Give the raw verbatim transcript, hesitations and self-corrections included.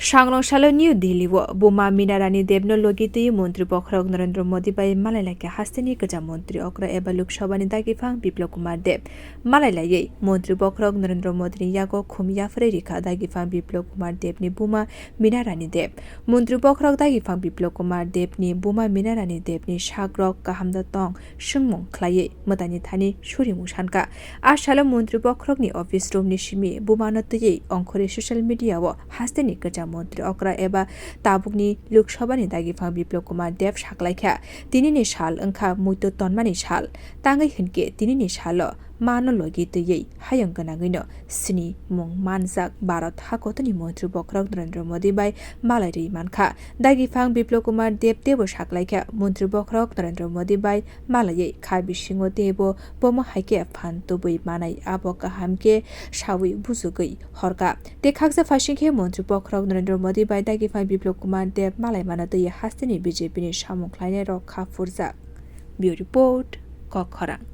Sangrong salo New Delhi o Buma Mina Rani Deb no logi twi Montri Bokhorok Narendra Modi bai malai laikha hasteni kwcham Montri okra eba Lok Sabha ni dagiphang Biplab Kumar Deb. Malai laiwi Montri Bokhorok Narendra Modi ni yago khum yapharwi rikha dagiphang Biplab Kumar Deb ni buma Mina Rani Deb. Montri Bokhorok dagiphang Biplab Kumar Deb ni buma Mina Rani Deb ni sakrok kaham da tong swngmung khlaiwi mwtaini thani surimung sankha. A salo Montri Bokhorok ni office room ni simi buma no twiwi ongkhorwi social media o hasteni kwcham Montri okra eba tabukni Lok Sabha ni dagiphang Biplab Kumar Deb saklaikha, tini ni sal wngkha muitu tonmani sal. Tangwi hinkhe tini ni salo ma no logi twiwi hayung gwnangwi no sini mung manjak Bharat hakotorni Montri Bokhorok Narendra Modi bai malai rwi mankha. Dagiphang Biplab Kumar Deb teibo saklaikha, Montri Bokhorok Narendra Modi bai malaiwi kha bisingo teibo bomo hai khe phan tubui manai abo kaham khe sawi bujugwi horkha. Tei khaksa phaising khe Montri Bokhorok Narendra Modi bai dagiphang Biplab Kumar Deb malai mano twiwi hasteni B J P ni samung khlainai rok kha phurjak. Bureau Report, Kokkhorang.